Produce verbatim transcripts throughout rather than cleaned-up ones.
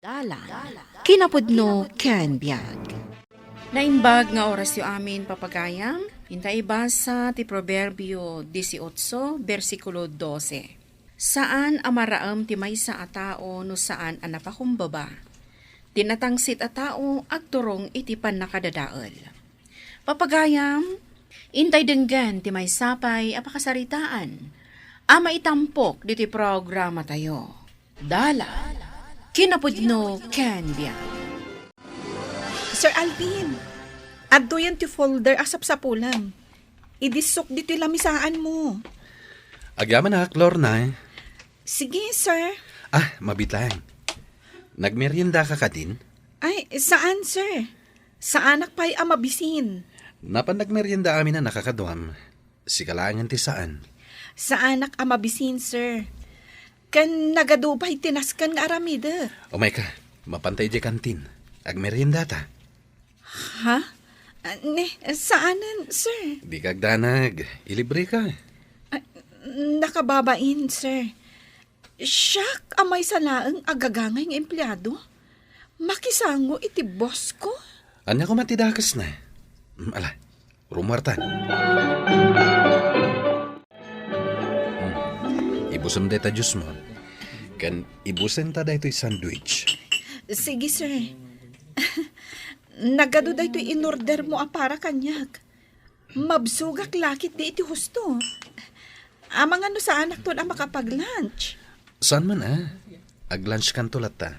Dalan, kinapudno ken biag. Naimbag nga orasyo amin, papagayam. Inta ibasa ti Proverbio dieciocho, bersikulo doce. Saan a maraem ti maysa a tao no saan a napakumbaba. Ti natangsit a tao agturong iti pannakadadael. Papagayam, intay denggen ti maysa pay a pakasaritaan a maitampok ditoy programatayo. Dalan, kinapudno ken biag. Sir Alvin, adtoyen ti folder a sapsapulam. Idissok ditoy lamisaanmo. Agyamanak, Lorna. Sige, sir. Ah, mabitang. Nagmeriendaka kadin? Ay, saan, sir? Saanak pay a mabisin. Napan nagmerienda amin a nakakaduam. Sika laengen ti saan. Saanak a mabisin, sir. Ken nagadu pay ti nasken nga aramidek. Umayka, mapanta idiay kantin. Agmeriendata. Ha? Ah, ne, saanen, sir? Dika agdanag. Ilibreka. Ah, nakababain, sir. Siak a maysa laeng a gagangay nga empleado? Makisango iti boss ko? Ania koma ti dakesna? Mm, ala, rumuartan. Hmm. Ibusem dayta juice mo. Ken ibusenta daytoy sandwich. Sige, sir. Nagadu daytoy inordermo a para kaniak. Mabsogak la ketdi iti husto. Amangan no saanakton a makapag-lunch. Saan man, ah. Ag-lunchkanto latta.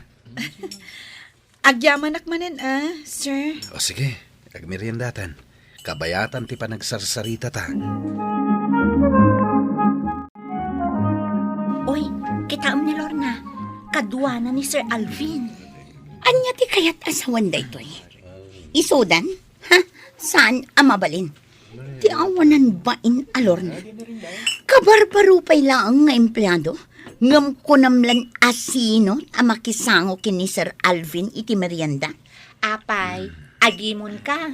Agyamanak manen, ah, sir. O sige, agmeriendatan. Kabayatan ti panagsarsaritata. Oy, kitaem ni Lorna. Kaduana ni Sir Alvin. Ania ti kayat a sawen daytoy? Isudan? Ha? Saan a mabalin? Ti awanan bain a Lorna. Kabarbaro pay laeng nga empleado, ngem kunam lan a sino a makisango ken ni Sir Alvin iti merienda. Apay, agimon ka?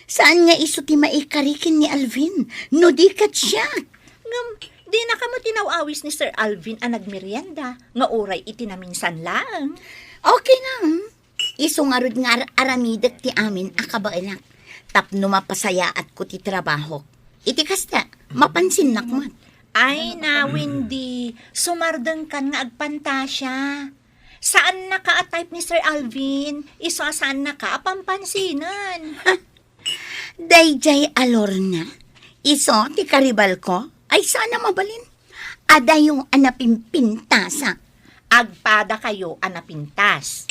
Saan nga isu ti maikari ken ni Alvin, no di ket siak? Ngem, dinaka met inaw-awis ni Sir Alvin a nagmerienda, nga uray iti naminsan laeng? Okay lang. Isu ngarud nga ar-aramidek ti amin a kabaelak tapno mapasayaatko ti trabahok. Iti kasta, mapansinnak met. Ay, na, Wendy, sumardengkan nga agpantasia. Saannaka a type ni Sir Alvin, isu a saannaka a pampansinen. Daydiay a Lorna, isu ti karibalko, ay saan a mabalin. Adayo a napimpintasak. Agpadakayo a napintas.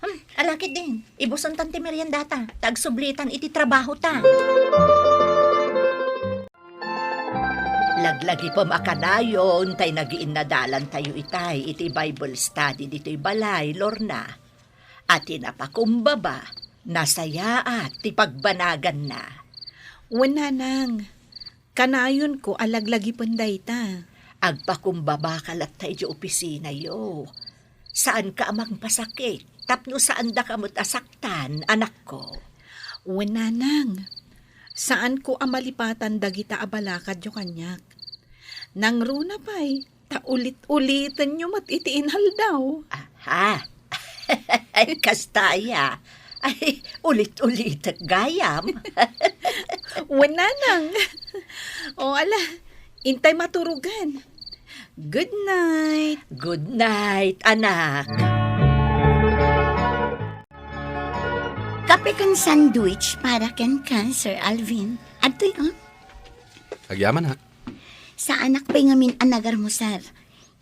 Hmm, ala ketdin, ibusentan ti meriendata, ta agsublitan iti trabahota. Laglagipem a kanayon tay nagiinnadalantayo itay iti Bible study ditoy balay, Lorna. A ti napakumbaba, nasayaat ti pagbanaganna. Wen, nanang, kanayonko a laglagipen dayta. Agpakumbabaka latta idiay opisinayo. Saanka a mangpasakit tapno saandaka met a saktan, anakko. Wen, nanang, saanko a malipatan dagita a balakadyo kaniak. Nangruna pay, ta ulit-ulitenyo met iti inaldaw. Aha. Kasta aya. Ay, ulit-ulitek gayam. Wen, nanang. O, ala, intay maturogan. Good night. Good night, anak. Kape ken sandwich para kenka, Sir Alvin. Adtoy, ah. Agyamanak. Saanak pay ngamin a nagarmusar.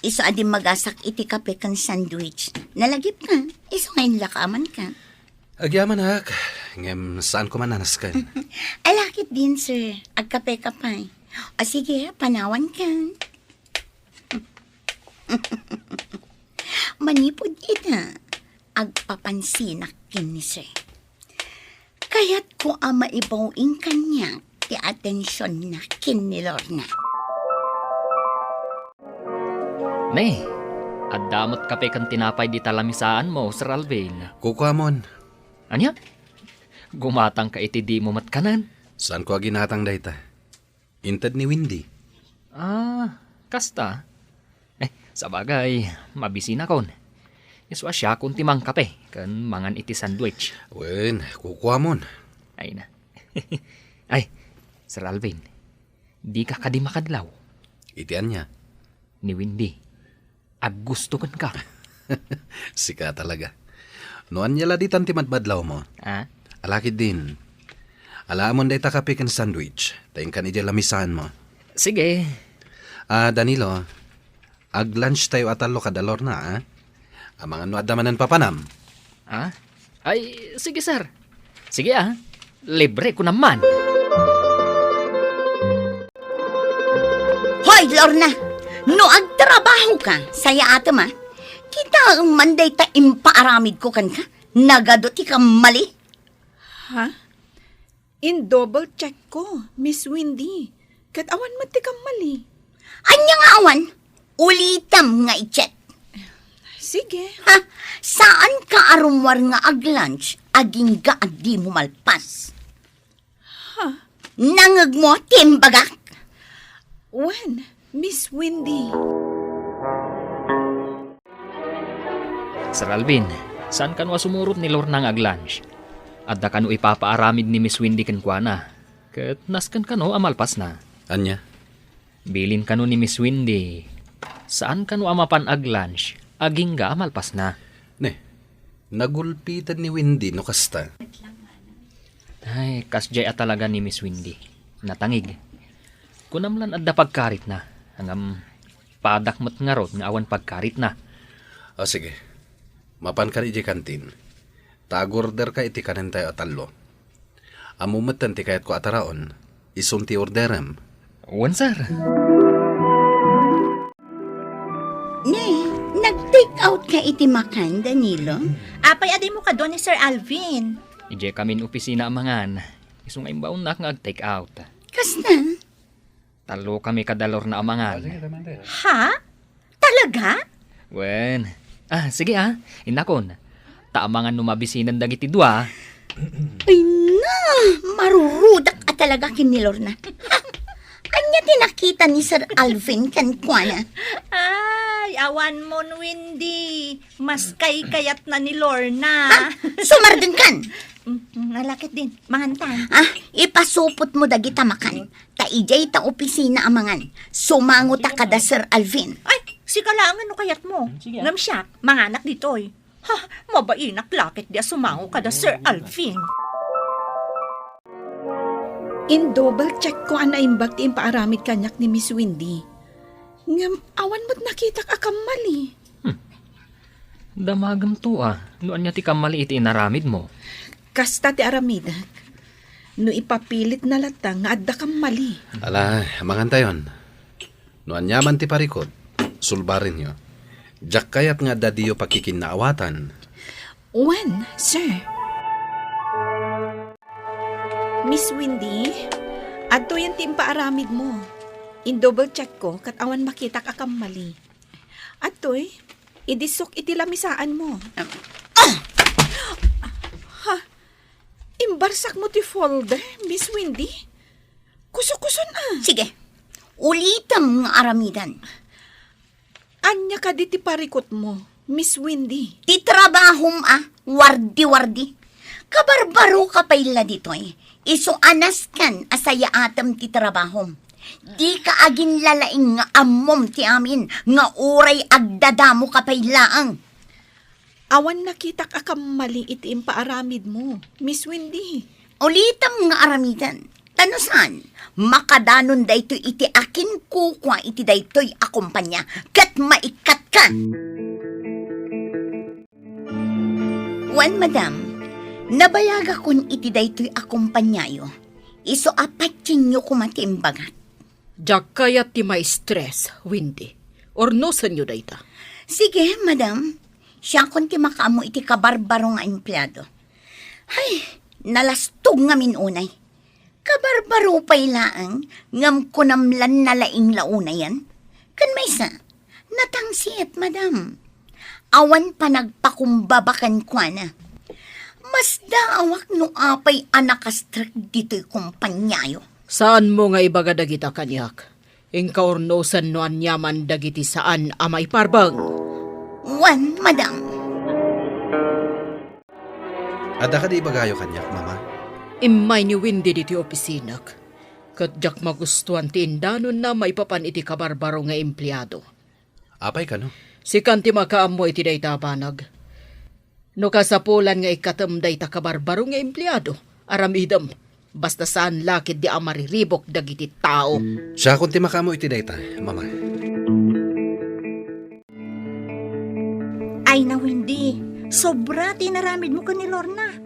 Isu a dimmagasak iti kape ken sandwich. Nalagipka, isu nga inlakamanka. Agyamanak, ngem saanko man a nasken. Ala ketdin, sir. Agkapeka pay. O sige, panawanka. Manipud ita, agpapansinak ken ni sir. Kayatko a maibaw-ing kaniak ti atensionna ken ni Lorna. Ne, adda met kape ken tinapay dita lamisaanmo, Sir Alvin. Kukuamon. Ania? Gumatangka iti dimo met kanen? Saanko a ginatang dayta? Inted ni Wendy. Ah, kasta? Eh, sabagay, mabisinakon. Isu a siakon ti mangkape ken mangan iti sandwich. Wen, kukuamon. Ay na. Ay, Sir Alvin, dika kadi makadlaw? Iti ania? Ni Wendy, aggusto kenka. Sika talaga. No ania la ditan ti madmadlawmo? Ah? Ala ketdin. Alaamon dayta kape ken sandwich. Ta inkan idiay lamisaanmo. Sige. Ah, Danilo, ag-lunch tayo a tallo kada Lorna, ah? Amangan no adda manen papanam. Ah? Ay, sige, sir. Sige, ah. Libre ko naman. Hoy, Lorna! No agtrabaho ka, sayaatem, ah. Kitaem man dayta impaaramid ko kenka. Nagadu ti kammali. Ha? In-double check ko, Miss Wendy. Ket awan met ti kammali. Ania nga awan? Ulitem nga i-check. Sige. Ha? Saan ka a rummuar nga ag-lunch, agingga a dimo malpas? Ha? Nangngegmo ti imbagak? Wen, Miss Wendy. Sir Alvin, saan kano a sumurot ni Lorna nga ag-lunch? Adda kano ipapaaramid ni Miss Wendy kenkuana? Ket nasken kano a malpasna? Ania? Bilin kano ni Miss Wendy, saan kano a mapan ag-lunch, agingga a malpasna? Ne, nagulpiten ni Wendy no kasta. Ay, kasdiay a talaga ni Miss Wendy. Natangig. Kunam lan adda pagkaritna, ngem padak met ngarud nga awan pagkaritna. O, sige. Mapan ka idiay kantin. Ta ag-order ka iti kanen tayo a tallo. Ammo metten ti kayatko a taraon. Isun ti orderem. Wen, sir. Ne, nag-take out ka iti makan, Danilo? Apay a dimo kadu ni Sir Alvin? Idiay kamin opisina a mangan. Isu nga imbaonnak nga ag-take out. Kasta? Tallo kami kada Lorna a mangan. Ha? Talaga? Wen. Ah, sige ah, innakon. Ta amangan no mabisinen dagiti dua. Ay na, marurudak a talaga ken ni Lorna. Ha? Ania ti nakita ni Sir Alvin kenkuana? Ay, awan mon, Wendy. Mas kaykayatna ni Lorna. Ha? Sumardengkan! Mm, mm, ala ketdin, mangantan. Ah, ipasupotmo dagita makan. Ta idiay ta opisina a mangan. Sumango ta kada Sir Alvin. Ay, sika laengen no kayatmo. Sige, ah. Ngem siak, manganak ditoy. Ha, mabainak la ketdi a sumango kada Sir Alvin. In-double check ko a naimbag ti impaaramid kaniak ni Miss Wendy. Ngem awan met nakitak a kammali. Hmm. Damagemto a, no ania ti kammali iti inaramidmo. Kasta ti aramidek. No ipapilitna latta nga adda kammali. Ala, mangantayon. No aniaman ti parikut, sulbarenyo. Diak kayat nga adda diyo pakikinnaawatan. Wen, sir. Miss Wendy, adtoyen ti impaaramidmo. In-double check ko ket awan makitak a kammali. Adtoy, idisok iti lamisaanmo. Ah! Ha? Imbarsakmo ti folder, Miss Wendy? Kusokuson a. Sige, ulitem nga aramiden. Ania kadi ti parikutmo, Miss Wendy? Ti trabahom a, wardi-wardi. Kabarbaro ka pay la ditoy. Isu a nasken a sayaatem ti trabahom. Dika aginlalaing nga ammom ti amin nga uray agdadamo ka pay laeng. Awan nakitak a kammali iti impaaramidmo, Miss Wendy. Ulitem nga aramiden. Ta no saan, makadanon daytoy iti akinkukua iti daytoy a kompania, ket maikkatka. Wen, madam, nabayagakon iti daytoy a kompaniayo. Isu a patienyo koma ti imbagak. Diak kayat ti ma-stress, Wendy. Urnosenyo dayta. Sige, madam. Siakon ti makaammo iti kabarbaro nga empleado. Ay, nalastog ngamin unay. Kabarbaro pay laeng, ngem kunam lan nalaing la unayen. Ken maysa, natangsit, madam. Awan panagpakumbaba kenkuana. Masdaawak no apay a nakastrek ditoy kompaniayo. Saanmo nga ibaga dagita kaniak? Inka urnosen no aniaman dagiti saan a maiparbeng. Wen, madam. Adda kadi ibagayo kaniak, Mama? Immay ni Wendy ditoy opisinak, ket diak magustuan ti indanonna maipapan iti kabarbaro nga empleado. Apay kano? Sikan ti makaammo iti dayta a banag. No kasapulan nga ikkatem dayta kabarbaro nga empleado, aramidem. Basta saan la ketdi a mariribuk dagiti tao. Siakon ti makaammo iti dayta, Mama. Ay na, Wendy, sobra ti inaramidmo ken ni Lorna.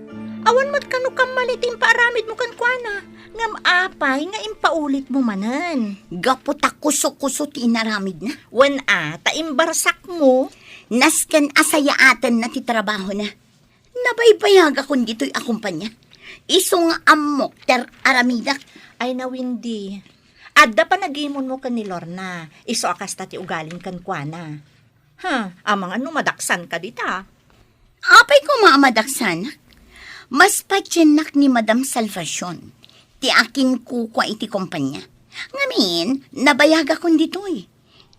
Awan met kano kammali ti impaaramidmo kenkuana. Ngem apay nga impaulitmo manen? Gapu ta kuso-kuso ti inaramidna. Wen a, ta imbarsakmo. Nasken a sayaatenna ti trabahona. Nabaybayagakon ditoy a kompania. Isu nga ammok ti ar-aramidak. Ay na, Wendy. Adda panagimonmo ken ni Lorna. Isu a kasta ti ugalim kenkuana. Ha, amangan no madaksanka dita. Apay koma a madaksanak? Mas patiennak ni Madam Salvacion ti akinkukua iti kompania. Ngamin, nabayagakon ditoy.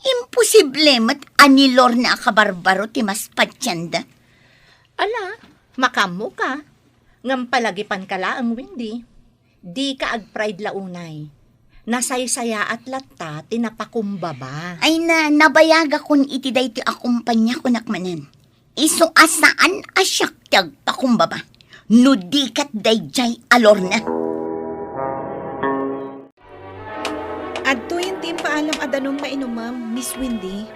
Imposible met a ni Lorna a kabarbaro ti mas patienda. Ala, makaammoka. Ngem palagipanka laeng, Wendy. Dika agpride la unay. Nasaysayaat latta ti napakumbaba. Ay na, nabayagakon iti daytoy a kompania, kunak manen. Isu a saan a siak ti agpakumbaba. No di ket daydiay a Lorna. Adtoyen ti impaalam a danum nga inumem, Miss Wendy.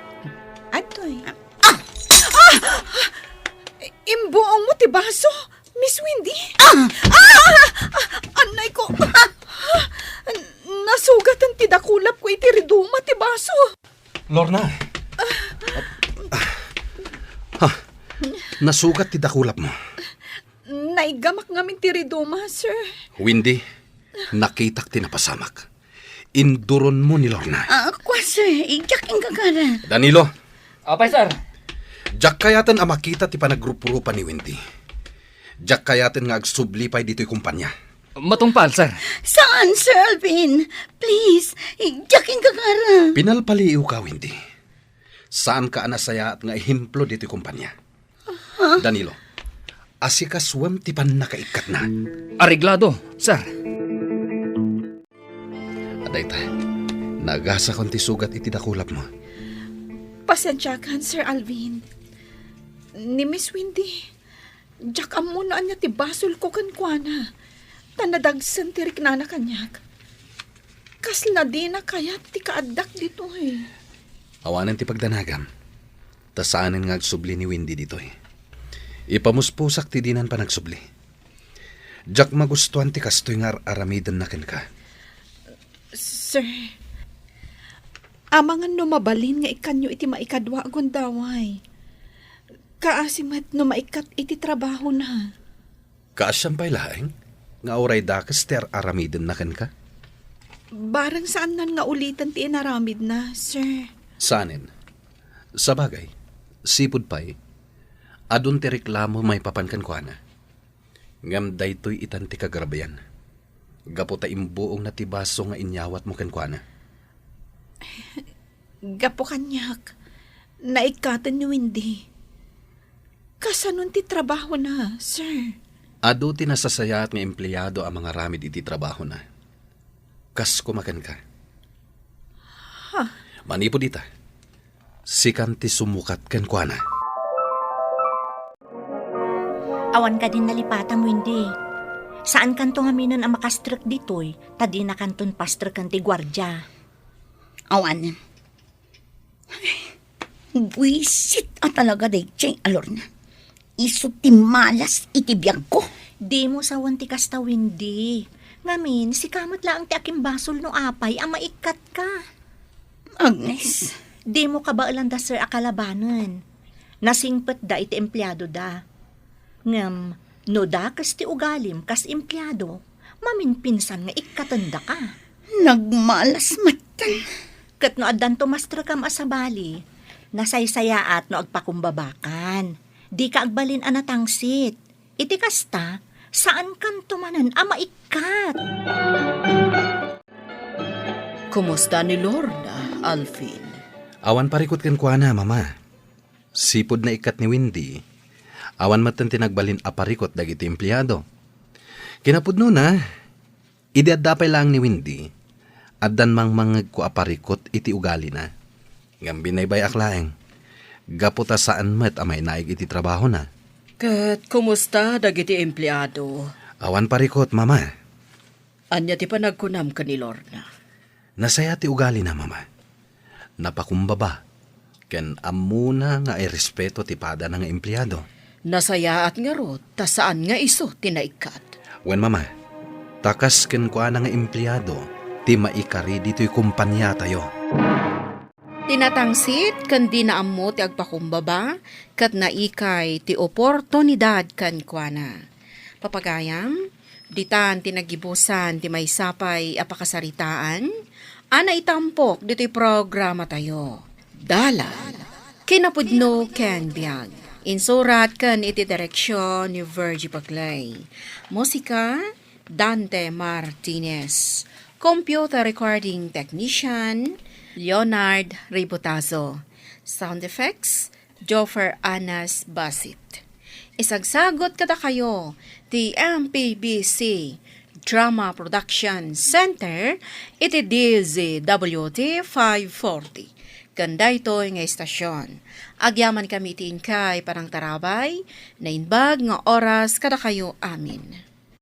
Adtoy. Ah! Ah! Imbuongmo ti baso, Miss Wendy? Ah! Ah! Ah! Anay ko. Ah! Nasugatan ti dakulapko iti riduma ti baso. Lorna. Ha, nasugat ti dakulapmo. Naigamak ngamin ti riduma, sir. Wendy, nakitak ti napasamak. Induronmo ni Lorna. Ah, kua, sir. Diak inggagara. Danilo. Apay, sir? Diak kayaten a makita ti panagruprupa ni Wendy. Diak kayaten nga agsubli pay ditoy kompania. Matungpal, sir. Saan, Sir Alvin? Please, diak inggagara. Pinalpaliiwka, Wendy. Saanka a nasayaat nga ehemplo ditoy kompania. Danilo, asikasuem ti pannakaikkatna. Areglado, sir. Adayta, nagasakon ti sugat iti dakulapmo. Pasiensiakan, Sir Alvin. Ni Miss Wendy, diak ammo no ania ti basolko kenkuana, ta nadagsen ti riknana kaniak. Kasla dina kayat ti kaaddak ditoy. Awanen ti pagdanagam, ta saanen nga agsubli ni Wendy ditoy. Ipamuspusak ti dinan panagsubli. Diak magustuan ti kastoy nga ar-aramidenna kenka. Sir, amangan no mabalin nga ikkanyo iti maikadua a gundaway. Kaasi met no maikkat iti trabahona. Kaasian pay laeng nga uray dakes ti ar-aramidenna kenka? Bareng saannan nga uliten ti inaramidna, sir. Saanen. Sabagay, sipud pay, adun ti reklamo maipapan kenkuana. Ngem daytoy itan ti kagrabian. Gapu ta imbuongna ti baso nga inyawatmo kenkuana. Gapu kaniak, naikkaten ni Wendy. Kasanon ti trabahona, sir? Adu ti nasasayaat nga empleado a mangaramid iti trabahona. Kas koma kenka. Ha? Manipud ita, sikan ti sumukat kenkuana. Awan kadin nalipatam, Wendy. Saankanto ngaminen a makastrek ditoy, ta dinakanton pastreken ti guardia. Awan. Ay, buisit a talaga daydiay a Lorna. Isu ti malas iti biagko. Dimo sawen ti kasta, Wendy. Ngamin, sika met laeng ti akimbasol no apay a maikkatka. Agnes. Dimo kabaelan da Sir a kalabanen. Nasingpetda iti empleadoda. Ngem, no dakes ti ugalim kas empleado, maminpinsan nga ikkatendaka. Nagmalas metten. Ket no addanto mastrekam a sabali, nasaysayaat no agpakumbabakan. Dika agbalin a natangsit. Iti kasta, saankanto manen a maikkat. Kumusta ni Lorna, Alvin? Awan parikut kenkuana, Mama. Sipud naikkat ni Wendy, Awan metten ti nagbalin a parikut dagiti empleado. Kinapudnona, idi adda pay laeng ni Wendy, addan mangmangngegko a parikut iti ugalina. Ngem binaybay-ak laeng, gapu ta saan met a mainaig iti trabahona. Ket kumusta dagiti empleado? Awan parikut, Mama. Ania ti panagkunam ken ni Lorna? Nasaya ti ugalina, Mama. Napakumbaba, ken ammona nga irespeto ti padana nga empleado. Nasayaat ngarud ta saan nga isu ti naikkat. Wen, Mama, ta kas kenkuana nga empleado ti maikari ditoy kompaniatayo. Ti natangsit ken dina ammo ti agpakumbaba ket naikay ti oportunidad kenkuana. Papagayam, ditan ti nagibusan ti maysa pay a pakasaritaan a naitampok ditoy programatayo. Dalan, kinapudno ken biag. Insurat ken iti direksion ni Virgie Paclay. Musika, Dante Martinez. Computer recording technician, Leonard Ributazo. Sound effects, Joffer Anas Basit. Isagsagot kadakayo ti M P B C Drama Production Center iti D Z W T five forty. Ken daytoy nga istasyon, agyaman kami iti inkay panangtarabay, naimbag nga oras kadakayo amin.